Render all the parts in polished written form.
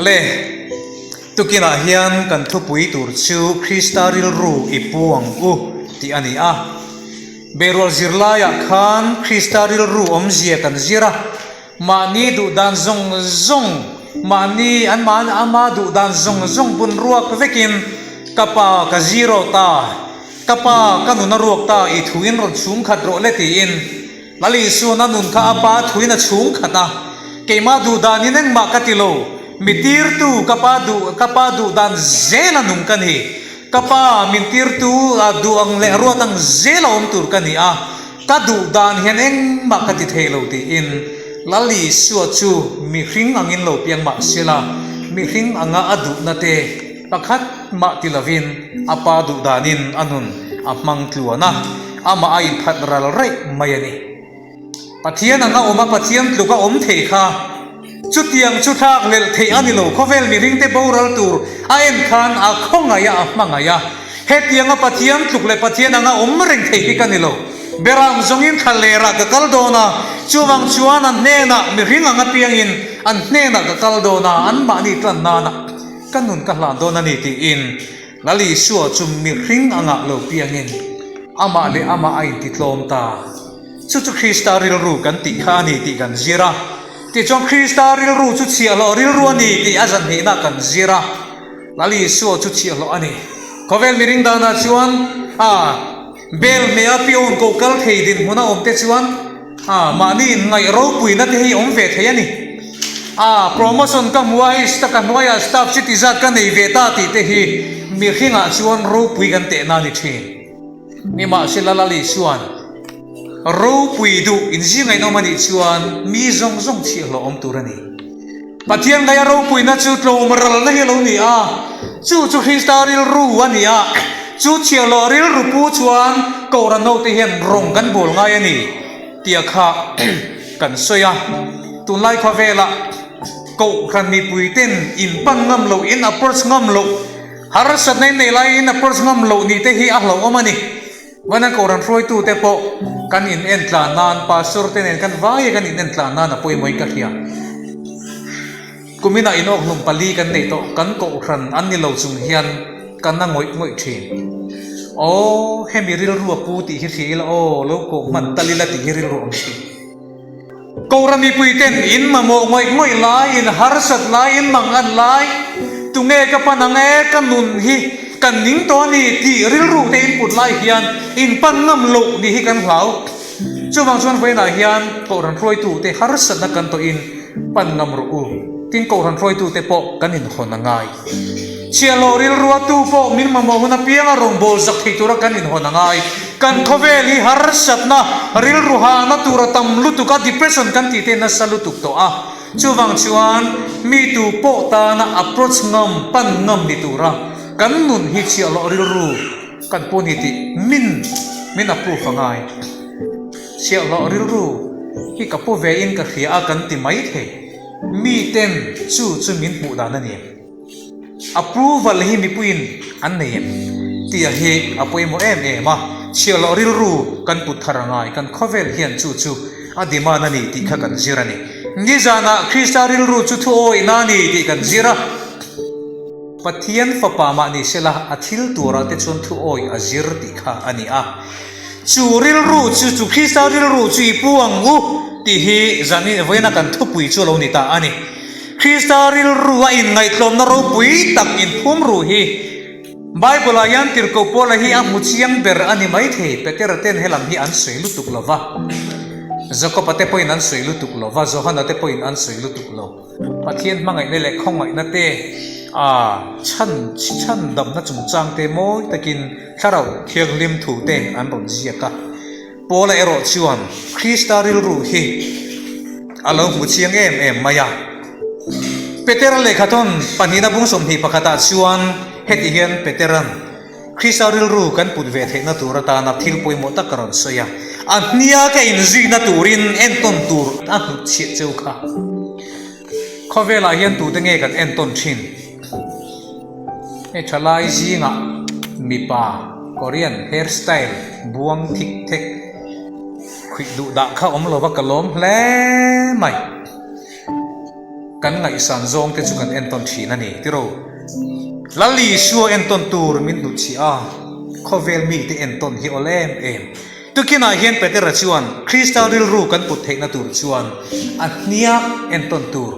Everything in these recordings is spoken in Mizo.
Le, tukinah hian kan thupui tur chu Krista rilru i pu ang u tih a ni a. Beirual zirlaiah khan Krista rilru awmzia kan zir a, mahni duh dan zawng zawng, mahni an mahni ama duh dan zawng zawng bun ruak vekin ka pa ka zero ta, ka pa ka nun a ruak ta i thuin rawn chhungkhat rawh le tiin, Lal Isuan a nun kha a pa thuin a chhung khat a, Keimah duh danin engmah ka ti lo, mi tirtu ka pa duh ka pa duh dan zel a nung ka ni, ka pa min tirtu a duh ang leh ruat ang zel a awm tur ka ni a, ka duh dan hian engmah ka ti thei lo tiin Lal Isua chu mihring angin lo piang mah sela, mihring anga a duhna te pakhat mah ti lovin a pa duh danin a nun a hmang tluan a, amah a inphat ral raih mai a ni. Pathian anga awm a, Pathian tluk a awm thei kha chutiang chu thlak lelh theih a ni lo. Khawvel mihringte boral tur a en khan a khawngaih a, a hmangaih a. Hetianga Pathian tluk leh Pathian anga awm reng thei hi ka ni lo. Beram zawngin thla lerah ka kal dawn a, chuvang chuan an hnenah mihring anga piangin an hnenah ka kal dawn a, anmahni tlan nana ka nun ka hlan dawn a ni tiin Lal Isua chu mihring angah lo piangin amah leh amah a intitlawm ta. Chu chu Krista rilru kan tih kha a ni tih kan zir a. Tichuan Krista rilru chu chhiahhlawh rilru a ni tih a zanhnihna kan zir a. Lal Isua chu chhiahhlawh a ni. Khawvel mihring danah chuan a bel hmeh a pion ko kal thei dinhmun a awm te chuan a mahni inngaih ropuina te hi awm ve thei a ni. A promotion ka hmu a, hei ka hnuaiah staff chuti zat ka nei ve ta tih te hi mihringah chuan ropui kan tehna a ni thin. Nimahsela Lal Isua'n ropui duh inzingainawm a nih chuan mi zawng zawng chhiahhlawh awm tur a ni. Pathian ngaia ropuina chu tlawm ralna hi a lo ni a, chu chu Krista rilru a ni a, chu chhiahhlawh rilru pu chuan Kohhran hote hian rawng kan bawl ngai a ni tia kha kan sawi a. Tunlai khawvelah Kohhran mipuiten in pan ngam loh, in approach ngam loh, harsatna in nei laiin approach ngam loh nih te hi a hlauhawm a ni. Vawiin Kohhran hruaitute pawh kan in en tlan nan, Pastor te nen kan vaia kan in en tlan nan a pawimawhin ka hria. Kuminah inawkhlum pali kan neih tawh, kan Kohhran an ni lo chung hian kan na ngawih ngawih thin. Aw, hemi rilru a pu tih hi hria ila aw, lo koh hman tal ila tih hi rilru awm thin. Kohhran mipuiten in mamawh ngawih ngawih lai, in harsat lai, in mangan lai, tunge ka pan ang e, ka nun hi kan ning tawh a ni tih rilru te in put lai hian in pan ngam loh nih hi kan hlau. Chuvang chuan vawiinah hian Kohhran hruaitute harsatna kan tawhin pan ngam rawh u. Tin Kohhran hruaitute pawh kan inhawn a ngai. Chhiahhlawh rilruatu pawh min mamawh hun apianga rawngbâwl zak thei tura kan inhawn a ngai. Kan khawvel hi harsatna, rilru hahna tur a tam lutuk a, depression kan tih te nasa lutuk tawh a. Chuvang chuan mi tu pawh tana approach ngam, pan ngam ni tura kan nun hi chhiahhlawh rilru kan pu ni tih min min approve a ngai. Chhiahhlawh rilru hi ka pu ve in ka hria a kan ti mai thei. Mi ten chu chu min hmuh dan a ni. Approval hi mipuiin an nei em tih a hi a pawimawh em em a, chhiahhlawh rilru kan put thar a ngai, kan khawvel hian chu chu a demand a ni tih kha kan zir a ni. Nizanah Krista rilru chu thu awihna a ni tih kan zir a, Pathian fapa mah ni sela a thil turah te chuan thu awih a zir tih kha a ni a, chu rilru chu chu Krista rilru chu i pu ang u tih hi zanin vawiina kan thupui chu a lo ni ta a ni. Krista rilru a inngaihtlawmna ropui tak inphum ru hi Bible-ah hian tirhkoh Paula hi a hmu chiang ber a ni maithei. Petera ten helam hi an sawi lutuk lo va, Jakoba te pawhin an sawi lutuk lo va, Johana te pawhin an sawi lutuk lo. Pathian hmangaihna leh khawngaihna te, a chhan chhan damna chungchang te mawi takin Thlarau Thianghlim thu te an rawn ziak a. Paula erawh chuan Krista rilru hi a lo hmu chiang em em mai a. Petera lehkhathawn pahnihna bung 21 ah chuan heti hian Petera'n Krista rilru kan put ve theihna tur atana thil pawimawh tak a rawn sawi a, A hnia ka inzuina turin entawn tur a hnutchhiah cheu kha. Khawvelah hian tute nge kan entawn thin? Hei thalai zingah mipa Korean hair style buang thik thek khuih duh dah kha awm lova ka lawm hle mai. Kan ngaihsan zawng te chu kan entawn thin a ni, tiraw? Lal Isua entawn tur min hnutchhiah a, khawvel mite entawn hi awl em em. Tukinah hian Petera chuan Krista rilru kan put theihna tur chuan a hniak entawn tur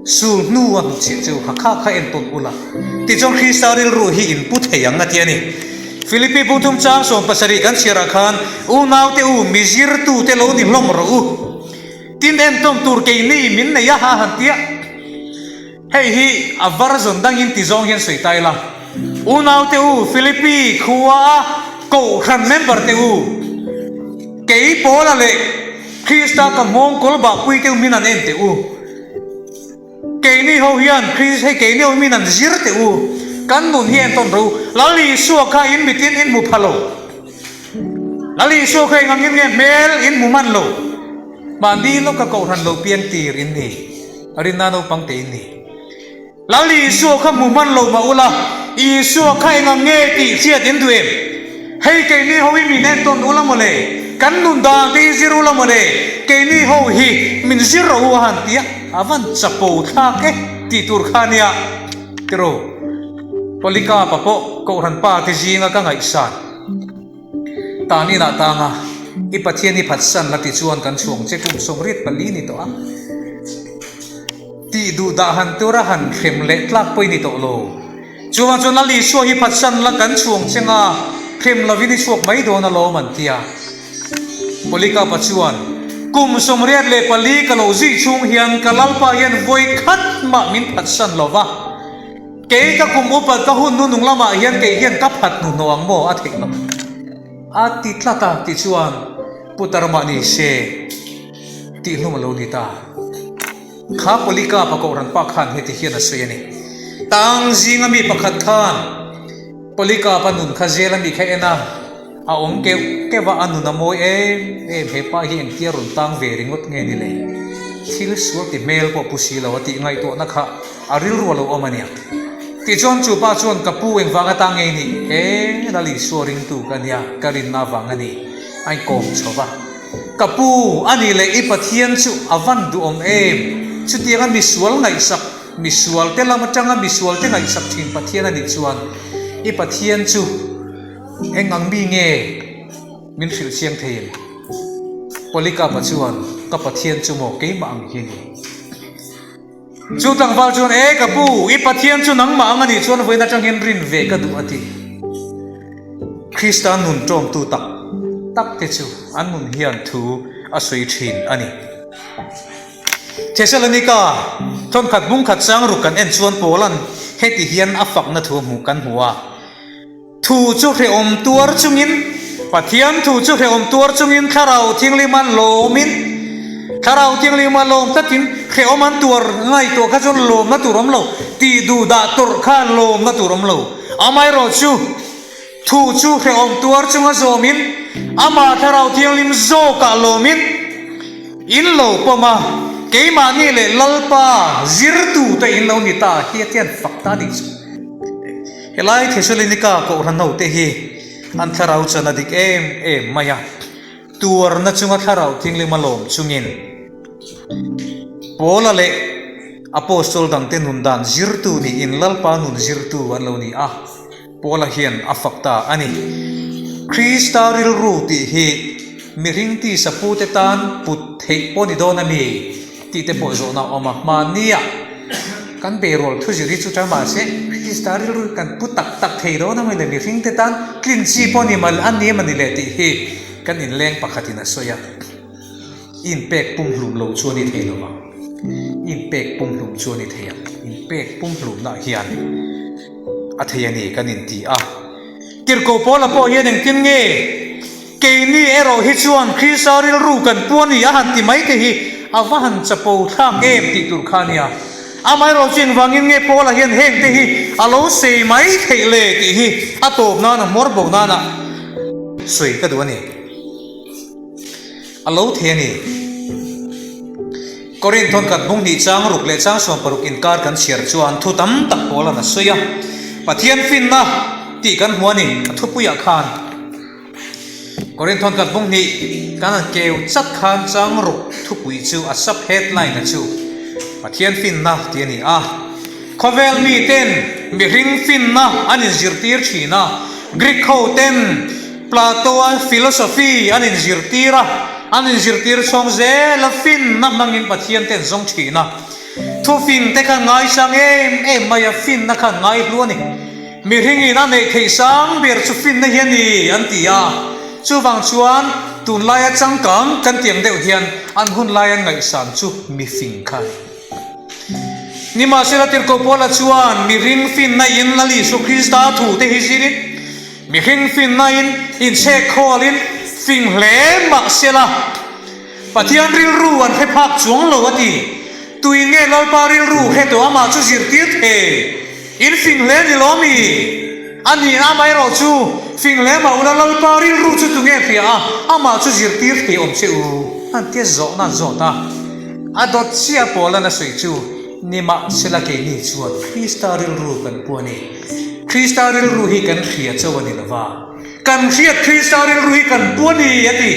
sul hnu a hnutchhiah chu kha kha kha entawn ula, tichuan Krista rilru hi in pu thei ang a ti a ni. Philippi Bungthum chang 70 kan chhiarah khan, Unaute u, mi zirtute lo ni hlawm rawh u. Tin entawn tur keini min nei a ha han tia. Hei hi a version dangin ti zawng hian sawi ta ila. Unaute u, Philippi khua a Kohhran member te u, kei Paula leh Krista ka nghawng kawl bahpui te u min han en teh u. Keini ho hian Kris hei keini ho min han zir teh u. Kan nun hi entawn rawh u. Lal Isua kha in mitin in hmu pha lo. Lal Isua kha engangin nge hmel in hmu hman lo. Mahni lawka Kohhran lo piang tir in ni. Rinna naupang te in ni. Lal Isua kha hmu hman lo mah ula, Isua kha engang nge tih hriat in duh em? Hei keini ho hi min entawn ula maw le? Kan nun dan te hi zir ula maw le? Keini ho hi min zir rawh u a han ti a, a van chapo thlak e tih tur kha nia tiraw. Polycarp-a pawh Kohhran pa te zinga ka ngaihsan. Tan inah tang a, i Pathian hi phatsan la ti chuan kan chhuang che kum 84 ni tawh a. Tih duh dah han tura han hrem leh tlak pawh i ni tawh lo. Chuvang chuan Lal Isua hi phatsan la kan chhuang che nga, hrem lovin i chhuak mai dawn alawm an ti a. Polycarp-a chuan, Kum 84 ka lo zui chhung hian ka Lalpa hian vawi khat mah min phatsan lo va. Kei ka kum upat ka hun nu nung lamah hian kei hian ka phat hnu hnawh ang maw a theih loh? A ti tlat a, tichuan Putar mah ni se tih hlum a lo ni ta. Kha Polycarp a kohhran pa khan heti hian a sawi a ni. Tang zinga mi pakhat khan Polycarp a nun kha zel a mi kha en a, A awm keuh keuh a, a nun a mawi em em, he pa hi engtia rawn tang ve ringawt nge ni le? Thil sual ti hmel pawh pu si lo a tih ngaihtuahna kha a rilru a lo awm a nia. Tichuan chu pa chuan ka pu engvang ata nge ni? He Lal Isua ringtu ka nia, ka rinna avang a ni, a inkawm chho va. Ka pu, a nih leh i Pathian chu a van duhawm em? Chutianga misual ngaihsak, misualte lam atanga misualte ngaihsak thin Pathian a nih chuan i Pathian chu, Eng ang mi nge min hrilh chiang thei em? Polycarp-a chuan, Ka Pathian chu maw keimah ang hi a ni. Chu tlangval chuan, E ka pu, i Pathian chu nangmah ang a nih chuan vawiin atangin rin ve ka duh a ti. Krista nun ṭawmtu tak tak te chu an nun hian thu a sawi ṭhin a ni. Thesalonika thawnkhat bungkhat chang ruk kan en chuan Paula'n heti hian a fakna thu hmuh kan hmu a. Thu chu hrehawm tuar chungin, Pathian thu chu hrehawm tuar chungin Thlarau Thianghlim an lawmin, Thlarau Thianghlim a lawm tlatin hrehawm an tuar ngaihtuah kha chuan lawmna tur awm lo, tih duh dah tawrh kha lawmna tur awm lo. Amaherawh chu, thu chu hrehawm tuar chunga zawmin, amah Thlarau Thianghlim zawkah lawmin, in lo pawm a, keimahni leh Lalpa zirtute in lo ni ta hi a tian fak ta a nih chu. Helai Thesalonika Kohhran hote hi an thlarau chan a dik em em mai a, tuarna chunga thlarau thinglima lawm chungin Paula leh Apostol dangte nun dan zirtu niin Lalpa nun zirtu an lo ni a, Paula hian a fak ta a ni. Krista rilru tih hi mihring tisa pute tan put theih pawh ni dawn a mi? Tih te pawh zawhna a awm a, hmannia kan beirual thu zir hi chu ṭha mahse Krista rilru kan pu tak tak thei dawn a mawni mihring te tan tlin chi pawh ni mal a ni em a ni le tih hi kan inleng pakhatin a sawi a, i inpek pumhlum lo chu a ni thei lo vang, i inpek pumhlum chu a ni thei ang, inpek pumhlumna hian a thei a ni kan inti a, Tirhkoh Paula pawh hian engtin nge? Keini erawh hi chuan Krista rilru kan pu a ni a han ti mai te hi a va han chapo thlak em tih tur kha a nia. Amaherawh chu engvangin nge Paula hian heng te hi a lo sei mai theih le tih hi a tawp nana hmawr bo nana sawi ka duh a ni. A lo thei a ni. Korinth thawnkhat bung hnih chang ruk leh chang 60 inkar kan chhiar chuan thu tam tak Paula'n a sawi a. Pathian finna tih kan hmu a ni a thupuiah khan. Korinth thawnkhat bung hnih kan han keu chat khan chang ruk thupui chu a sub headline a chu. Pathian finna tih a ni a. Khawvel miten mihring finna an inzirtir thin a, Greek hoten Plato-a philosophy an inzirtir a, an inzirtir chhawng zel a, finna hmangin Pathian te an zawng thin a. Thufing te khan ngaisang em em mai a, finna khan ngaihlu a ni. Mihringin a neih theih sang ber chu finna hi a ni an ti a, chuvang chuan tunlaia changkang kan tih ang deuh hian an hunlai an ngaihsan chu mifing kha a ni. Nimahsela Tirhkoh Paula chuan mihring finna in Lal Isua Krista thu te hi zirin, mihring finna in inchhek khawlin fing hle mahsela Pathian rilru an hre phak chuang lo a ti. Tui nge Lalpa rilru hre tawh amah chu zirtir thei? In fing hle ni lo mi? A nih amaherawh chu fing hle mah ula Lalpa rilru chu tunge hria a, amah chu zirtir thei awm che u? An tia zawhna an zawt a. A dawt chiah Paula'n a sawi chu, Nimahsela keini chuan Krista rilru kan pu a ni. Krista rilru hi kan hria chauh a ni lova, kan hriat Krista rilru hi kan pu a ni, a ti.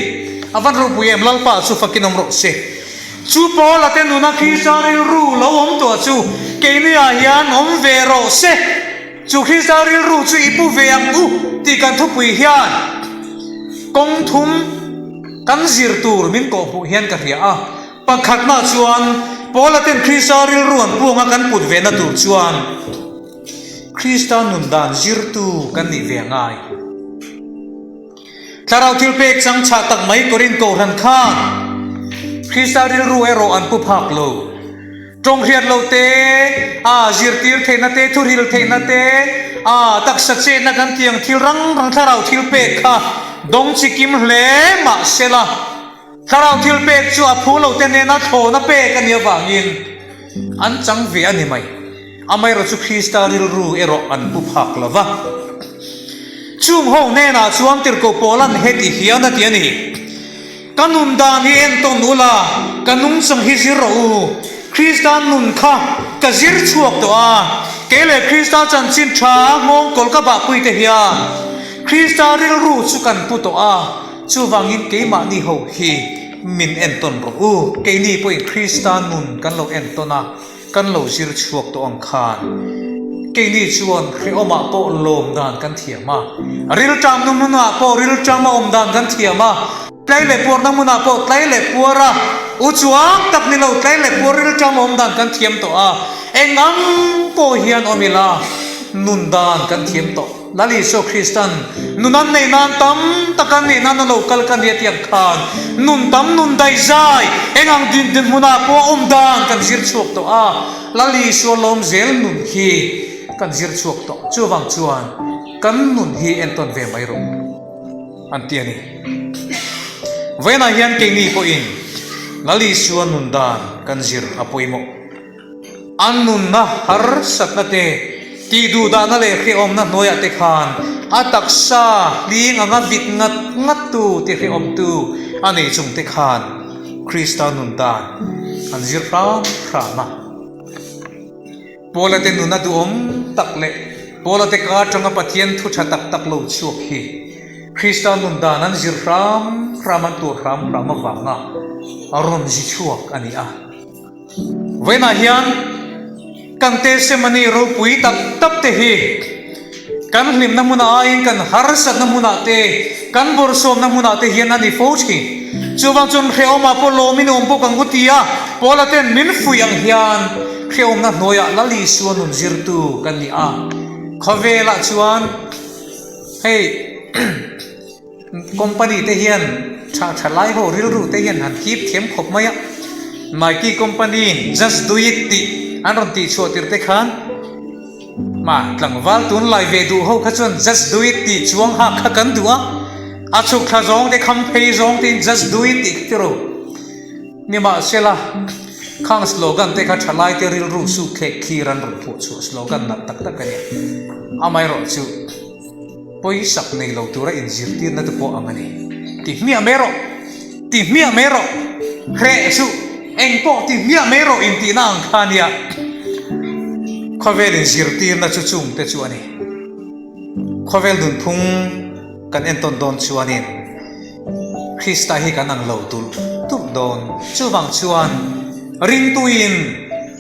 A van ropui em, Lalpa chu fakin awm rawh se. Chu Paula te nuna Krista rilru lo awm tawh chu keini ah hian awm ve rawh se. Chu Krista rilru chu i pu ve ang u tih kan thupui hian kawng thum kan zir tur min kawhhmuh hian ka hria a. Pakhatna chuan Paula ten Krista rilru an pu anga kan put vehna tur chuan Krista nun dan zirtu kan nih ve a ngai. Thlarau thil pek chang chhah tak mai Korinth Kohhran khan Krista rilru erawh an pu phak lo. Tawng hriat lo te, a zirtir theihna te, thuhril theihna te, a taksa chetna kan tih ang thil rang rang thlarau thil pek kha dawng chi kim hle mah sela, thlarau thil pek chu a phu lo te nena thlawna pek a nih avangin an chang ve a ni mai. Amaherawhchu Krista rilru erawh an pu phak lo va. Chung ho hnenah chuan Tirhkoh Paula'n heti hian a ti a ni. Ka nun dan hi entawn ula, ka nungchang hi zir rawh u. Krista nun kha ka zir chhuak tawh a, kei leh Krista chanchin tha nghawngkawl ka bahpui te hian Krista rilru chu kan pu tawh a, chuvangin keimahni ho hi min entawn rawh u. Keini pawhin Krista nun kan lo entawn a. Kan lo zir chhuak tawh ang khan keini chuan hrehawmah pawh lawm dan kan thiam a, rilṭamna hmunah pawh rilṭama awm dan kan thiam a, tlai leh puarna hmunah pawh tlai leh puar a, u chuang tak ni lo tlai leh puar rilṭama awm dan kan thiam tawh a, eng ang pawh hian awm ila nun dan kan thiam tawh. Lal Isua Kristan nun an neih nan tam tak an neih nan a lo kal ka nia tih ang khan nun tam nun daihzai eng ang din dinhmunah pawh a awm dan kan zir chhuak tawh a, Lal Isua lawm zel nun hi kan zir chhuak tawh. Chuvang chuan kan nun hi entawn ve mai rawh an ti a ni. Vawiinah hian keini pawhin Lal Isua nun dan kan zir a pawimawh. An nunna harsatna te, tihduhdahna leh hrehawmna hnuaiah te khan a taksa hling anga vit ngat ngattu tihrehawmtu a nei chung te khan Krista nun dan an zir hram hram a. Paula te nuna duhawm tak leh Paula te ka atanga Pathian thu tha tak tak lo chhuak hi Krista nun dan an zir hram hram an tur hram hram avanga a rawn zi chhuak a ni a. Vawiinah hian kan testimony ropui tak tak te hi kan hlimna hmunah aiin kan harsatna hmunah te, kan bawrhsawmna hmunah te hian a ni fo thin. Chuvang chuan hrehawmah pawh lawmin awm bawk ang u tia Paula ten min fuih ang hian hrehawmna hnuaiah Lal Isua nun zirtu kan ni a. Khawvelah chuan hei. Company te hian tha tha lai ho rilru te hian han hip thiam khawp mai a, Nike company in just do it tih an rawn tih chhuah tir te khan ma tlangval tunlai ve duh ho kha chuan just do it tih chuang hak kha kan duh a, a chhuk thla zawng te kham phei zawng te in just do it tih kha ti ro. Nimahsela, khang slogan te kha thalai te rilru suk thlek thlir an rawn phuah chhuah slogan nalh tak tak a ni. Amaherawhchu. Pawisak nei lo tura inzirtirna te pawh ang a ni. Ti hmiah mai rawh, ti hmiah mai rawh, hreh suh, eng pawh ti hmiah mai rawh intihna ang kha a nia. Khawvel inzirtirna chu chung te chu a ni. Khawvel nunphung kan entawn dawn chuanin Krista hi kan ang lo tulh tulh dawn. Chuvang chuan ringtuin.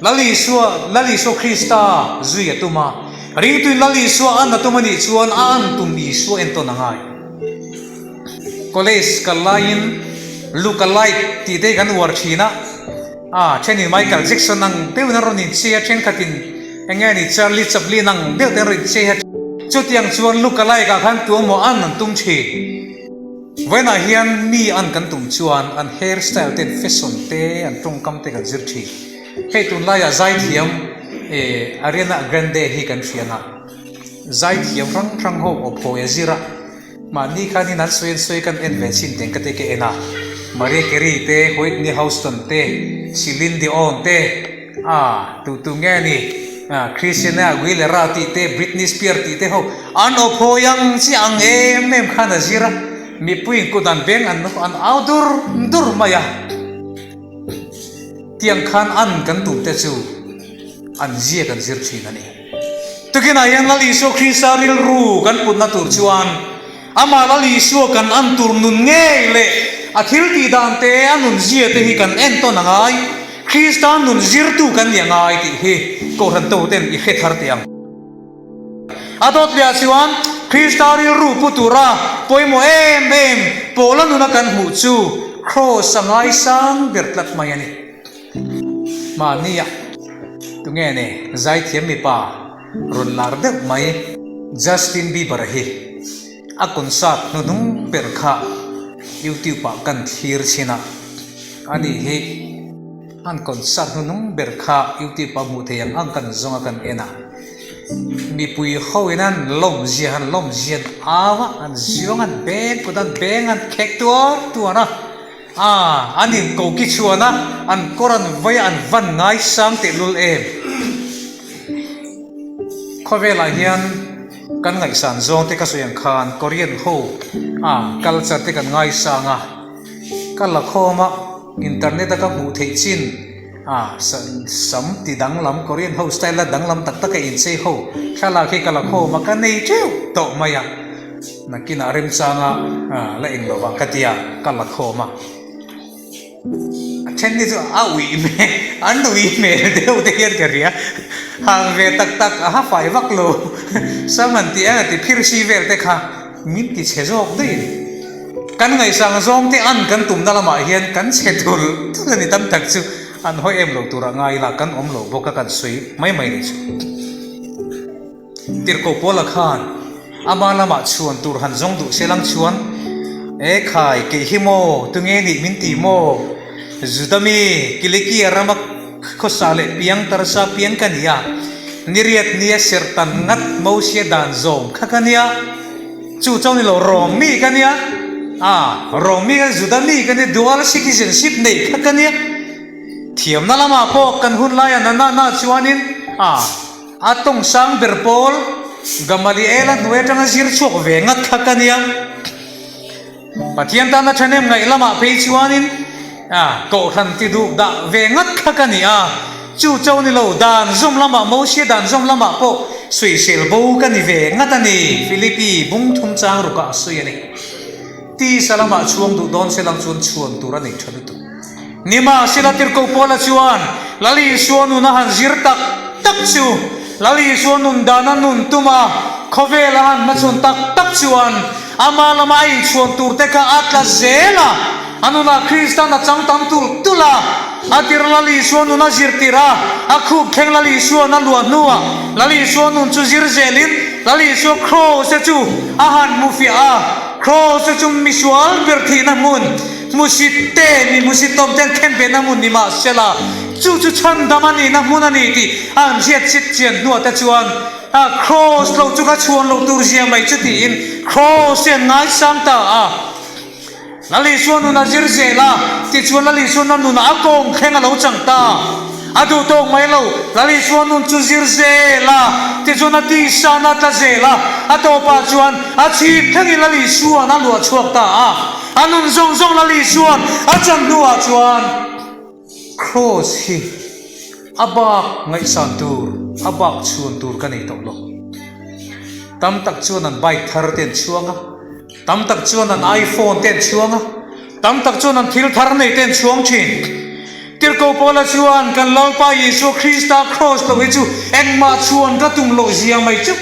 Lal Isua, Lal Isua Krista zui a tum a. Ringtuin Lal Isua an a tum a nih chuan a an tum Isua entawn a ngai. College kal laiin look alike tih te hi kan uar thin a, a thenin Michael Jackson ang deuhin an rawn inchei a, thenkhatin eng nge ni Charlie Chaplin ang deuh te an rawn inchei a, chutiang chuan look alike ah khan tuemaw an an tum thin. Vawiinah hian mi an kan tum chuan an hair style te an fashion te an tawngkam te kan zir thin. Hei tunlaiah zaithiam eh Ariana Grande hi kan hriat a, zaithiam hrang hrang ho aw phawi a zir a, Mahni khanin an sawi an sawi kan en ve chin teng ka te ka en a, Mariah Carey te, Whitney Houston te, Celine Dion te, ah tu tu nge ni ah Christina Aguilera tih te, Britney Spears tih te ho an aw phawi ang chiah ang em em khan a zir a, mipuiin kut an beng an an au dur dur mai a, tiang khan an kan tum te chu an zia kan zir thin a ni. Tukinah hian Lal Isua Krista rilru kan putna tur chuan amah Lal Isua kan an tur nun ngei leh a thil tih dan te, a nun zia te hi kan entawn a ngai, Krista nun zirtu kan nih a ngai tih hi Kohhran to ten i hre thar teh ang. A dawt leh ah chuan Krista rilru pu tura pawimawh em em Paula nuna kan hmuh chu Kraws a ngaisang ber tlat mai a ni. Mahnia tunge ni zaithiam mipa rawn lar deuh mai Justin Bieber hi a concert hnuhnung ber kha YouTube ah kan thlir chhin a, ani hi an concert hnuhnung ber kha YouTube ah hmuh theih ang ang kan zawng a kan en a, mipui ho in an lawm zia han lawm zia an au a, an ziang an beng kut an beng an khek tuar tuar a. A, an in ko ki chhuan a, an kawr an vai a, an van ngaisang tehlul em. Khawvelah hian kan ngaihsan zawng te ka sawi ang khan Korean ho a culture te kan ngaisang a, ka la khawm a, internet a ka hmuh theih chin a sam ti danglam Korean ho style a danglam tak tak a inchei ho thlalak hi ka la khawm a, ka nei teuh tawh mai a. Nakinah remchanga la eng lo vang ka tia ka la khawm a, a then hi chu a uih hmel an uih hmel deuh te hian ka ria, hang ve tak tak a ha fai vak lo sam han tih ang a ti phir si vel te kha min ti chhe zawk daih a ni. Kan ngaihsang zawng te an kan tumna lamah hian kan chhe thul thul a ni tam tak chu an hawi em lo turah ngai ila kan awm lo bawk a kan sawi mai mai ni chu. Tirhkoh Paula khan ama lamah chhuan tur han zawng duh se lang chuan, E khai, kei hi maw, tunge nih min ti maw? Juda mi, Kilikia rama khawsa leh piang tarsa piang ka ni a, niriat nia serhtan ngat Mosia dan zawm kha ka nia, chu chauh ni lo Rom mi ka nia, a, Rom mi ka nia, Juda mi ka nia, dual citizenship nei kha ka nia, thiamna lamah pawh kan hun laia na na na chuanin, a. A tawng sang ber pawl Gamaliel-a hnuai atanga zir chhuak ve ngat kha ka nia. Pathian tana thahnem ngaih lamah phei chuanin kohhran ti duh dah ve ngat kha ka ni a. Chu cho ni lo dan zawm lamah Mosia dan zawm lamah pawh sawisel bo ka ni ve ngat a ni, Philippi bung thum chang rukah a sawi a ni. Tisa lamah chhuang duh dawn se lang chuan chhuan tur a nei tha lutuk. Nimahsela Tirhkoh Paula chuan Lal Isua nun a han zir tak tak chu Lal Isua nun dan a nun tum a, khawvel a han hmachhawn tak tak chuan ama lama a inchhuan tur te kha a tla zel a, a nunah Kristan a chang tam tulh tulh a, a tir Lal Isua nun a zir tirh a, a khup thleng Lal Isua'n a luah hnuah Lal Isua nun chu zir zelin Lal Isua Kraws-a chu a han hmu fiah a, Kraws-a chu misual ber thihna hmun, Hmusit te, mi hmusit awm ten khen ve na hmun ni mah sela, chu chu chhandam a nihna hmun a ni tih a an hriat chit chian hnuah te chuan a Kraws lo chu ka chhuan lo tur zia mai chu tiin Kraws hi an ngaisang ta a. Lal Isua nun a zir zel a, tichuan Lal Isua na nunah a kawng thleng a lo chang ta. A duh tawk mai lo, Lal Isua nun chu zir zel a, tichuan a tisa na tla zel a, a tawpah chuan a chhip thlengin Lal Isua'n a luah chhuak ta a. A nun zawng zawng Lal Isua'n a chan hnuah chuan Kraws hi a bak ngaihsan tur, a bak chhuan tur ka nei tawh lo. Tam tak chuan an bike thar te an chhuang a, tam tak chuan an iPhone te an chhuang a, tam tak chuan an thil thar nei te an chhuang thin. Tirhkoh Paula chuan kan Lalpa Isua Krista kraws lo hi chu engmah chhuan ka tum loh zia mai chu.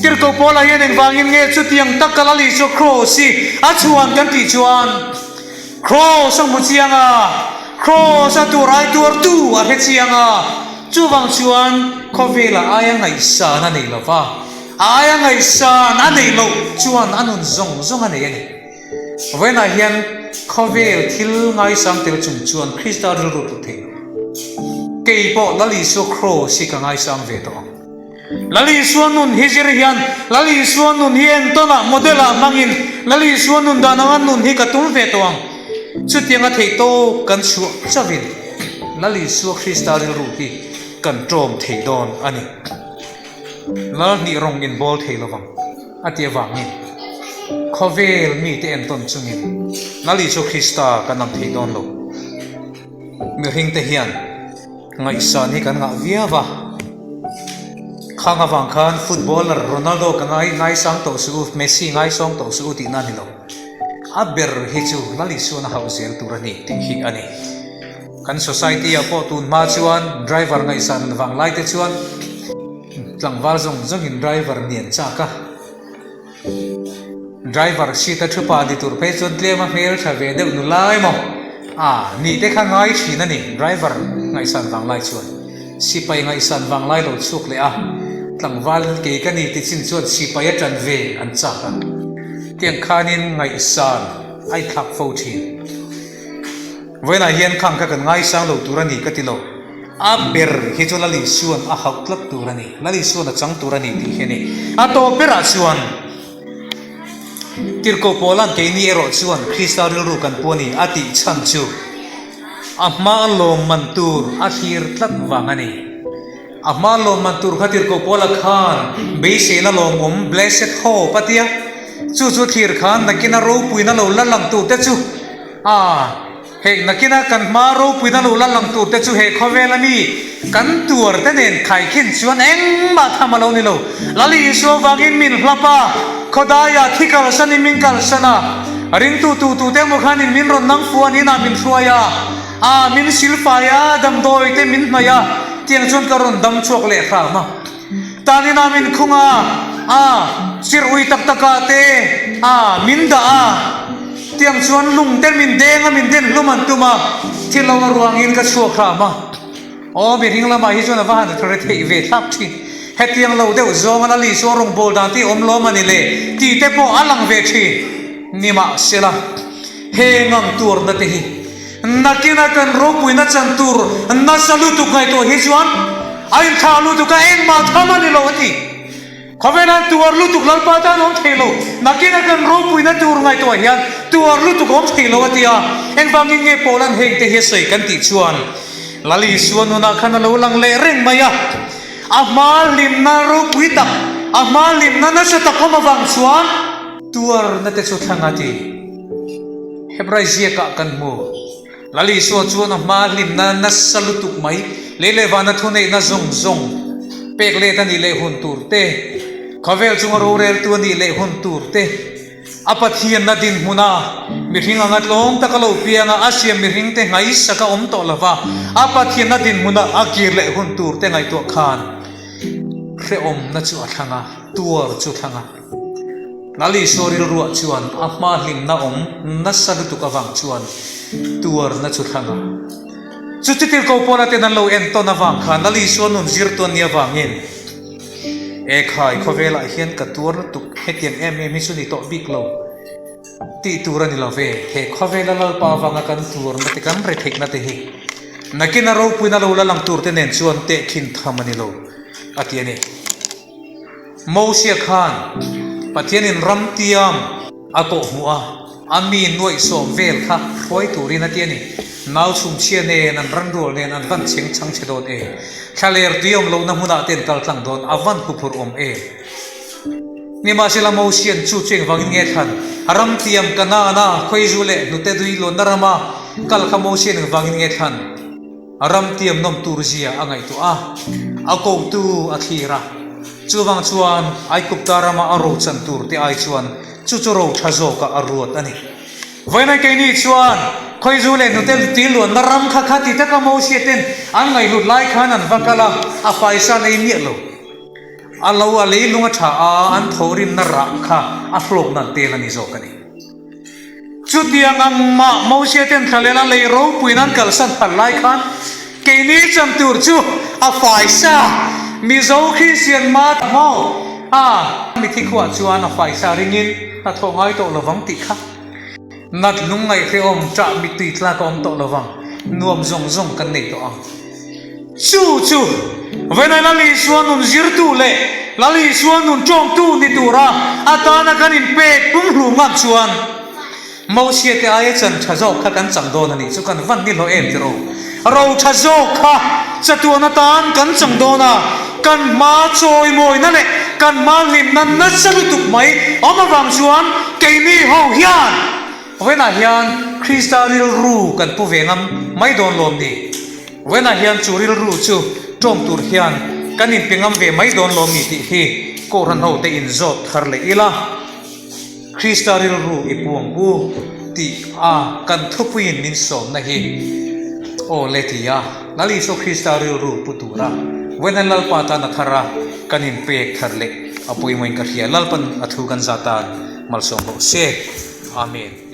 Tirhkoh Paula hian engvangin nge chutiang taka Lal Isua kraws hi a chhuan kan tih chuan kraws a hmu chiang a, kraws a tur ai tuartu a hre chiang a, chuvang chuan khawvelah aia ngaihsan a nei lo va, a aia ngaihsan a neih loh chuan a nun zawng zawng a nei a ni. Vawiinah hian khawvel thil ngaisang tel chung chuan Krista rilru tlu thei lo. Kei pawh Lal Isua Kraws hi ka ngaisang ve tawh ang. Lal Isua nun hi zir hian Lal Isua nun hi entawnah, model-ah hmangin Lal Isua nun dan anga nun hi ka tum ve tawh ang. Chutianga theih tawp kan chhuah chauhin Lal Isua Krista rilru hi kan ṭawm thei dawn a ni. Lal hnih rawng inbawl thei lovang. A ti avangin khawvel mite entawn chungin Lal Isua Krista kan ang thei dawn lo. Mihringte hian ngaihsan hi kan ngah viau a, khang avang khan footballer Ronaldo ka ngai ngaisang tawh suh u, Messi ngaisawng tawh suh u tihna a ni lo. A ber hi chu Lal Isuan a hauh zel tur a ni tih hi a ni. Kan society ah pawh tun hma chuan driver ngaihsan vang lai te chuan Tlangval zawng zawngin driver nian chak a, driver seat a thu pa ni tur phei chuan tlem a hmel tha ve deuh nu lai maw? Ah, nih te kha ngai thin a ni, driver ngaihsan vang lai chuan sipai ngaihsan vang lai lo chhuak leh a, tlangval kei ka ni ti chin chuan sipai a tan ve an chak a, tiang khanin ngaihsan a inthlak fo thin. Vawiinah hian khang kha kan ngaisang lo tur a ni ka ti lo. A ber hi chu Lal Isuan a hauh tlat tur a ni. Lal Isuan a chang tur a ni tih hi a ni. A tawp berah chuan Tirhkoh Paula'n keini erawh chuan Krista rilru kan pu a ni a tih chhan chu a hma lawmman tur a thlir tlat vang a ni. A hma lawmman tur kha Tirhkoh Paula khan beiseina lawmawm, blessed hope, a ti a. Chu chu thlir khan nakina ropuina lo la lang tur te chu A, hei nakina kan hma ropuina lo la lang tur te chu he khawvel a mi kan tuar te nen khaikhin chuan engmah tham a lo ni lo. Lal Isua vangin min hlap a, khawdaiah thi kalsanin min kalsan a, ringtu tu tu te emaw khanin min rawn nang fuh a, ninah min hruai a, a, min silfai a, damdawi te min hnaih a, tiang chuan ka rawn dam chhuak leh hram a. Tanin a min khung a, a, chirh ui tak takah te, a, min dah a. Tiang chuan lung te min deng a, min den hlum an tum a, thil lo a ruangin ka chhuak hram a. Aw, mihring lamah hi chuan a va han re theih ve thlak thin. Hetiang lo deuh zawnga Lal Isua rawngbâwl dan te awm lawm a ni le tih te pawh a lang ve thin. Nimahsela, he ngang tuarna te hi Nakina kan ropuina chan tur nasa lutuk ngaihtuah hi chuan a inthlah lutuk a, engmah tham a ni lo a ti. Khawvelah tuar lutuk Lalpa tan awm thei lo, nakina kan ropuina tur ngaihtuah hian tuar lutuk awm thei lo a ti a. Engvangin nge Paula'n heng te hi a sawi kan tih chuan Lal Isua nunah khan a lo lang leh reng mai a, a hma hlimna ropui tak, a hma hlimna nasa tak awm avang chuan tuarna te chu thlang a ti. Hebrai ziakah kan hmu. Lal Isua chuan a hma hlimna nasa lutuk mai, lei leh vana thuneihna zawng zawng pek let a nih leh hun tur te, khawvel chunga roreltu a nih leh hun tur te, a Pathianna dinhmuna mihring anga tlawm taka lo pianga a siam mihringte nghaisaka awm tawh lova a Pathianna dinhmuna a kir leh hun tur te ngaihtuah khan hrehawmna chu a thlang a, tuar chu thlang a. Lal Isua rilruah chuan a hma hlimna awm nasa lutuk avang chuan tuarna chu thlang a. Chu chitirko pawla ten an lo entawn avang khan Lal Isua nun zirtu an nih avangin, Ekhai, khawvelah hian ka tuar lutuk, hetiang em em hi chu ni tawh bik lo tih tur a ni lo ve. He khawvela Lalpa avanga kan tuarna te, kan retheihna te hi nakina ropuina lo la lang turte nen chuan tehkhin tham a ni lo, a ti a ni. Mosia khan Pathianin ram tiam a kawh hmuh a, a mi nuaihsawm vel kha hruai turin a ti a ni. Nau chhumchhia nen an ranrual nen an van cheng chhang chhe dawn e. Thlaler tui awm lohna hmunah te an kal tlang dawn, a van huphurh awm e. Nimahsela Mosia'n chu chu engvangin nge thlan? Ram tiam Kanaana khawizu leh hnute dui luanna rama kal kha Mosia'n engvangin nge thlan? A ram tiamnawm tur zia a ngaihtuah a, a kotu a thlir a. Chuvang chuan Aigupta rama a ro chan tur te ai chuan chu chu ro tha zawkah a ruat a ni. Vawiinai keini chuan. Khawizu leh hnute tui luanna ram kha kha ti taka Mosia ten an ngaihhlut lai khan an va kal a, a faisa nei miah lo. A lo a leilung a tha a, an thawhrimna rah kha a hlawkna an tel a ni zawk a ni. Chutiang ang mah Mosia ten thlalela lei ropuiin an kalsan phal lai khan keini chan tur chu a faisa Mizo Kristian ma maw a mithi khuah chuan a faisa ringin hnathawh ngai tawh lovang tih kha nat lungngaih hrehawm ṭah mittui tlak a awm tawh lovang nuam zawng zawng kan nei tawh ang. Chu chu Venai Lal Isua nun zirtu leh Lal Isua nun ṭawngtu ni tura atana kan inpek pumhlum ngam chuan Mosia te aia chan ṭha zawk kha kan chang dawn a nih chu kan van ni hlawh em tiraw? Ro ṭha zawk kha chatuan atan kan chang dawn a, kan hma chawimawina leh kan hma hlimna nasa lutuk mai awm avang chuan keini ho hian Vawiinah hian Krista rilru kan pu ve ngam mai dawn lawm ni? Vawiinah hian chu rilru chu ṭawm tur hian kan inpe ngam ve mai dawn lawm ni tih hi Kohhran hote inzawt thar leh ila, Krista rilru i pu ang u tih a kan thupuiin min sawmna hi aw le ti a, Lal Isua Krista rilru pu tura Vawiinah Lalpa tan a thar a kan inpek thar leh a pawimawhin ka hria. Lalpan a thu kan zah tan malsawm rawh se. Amen.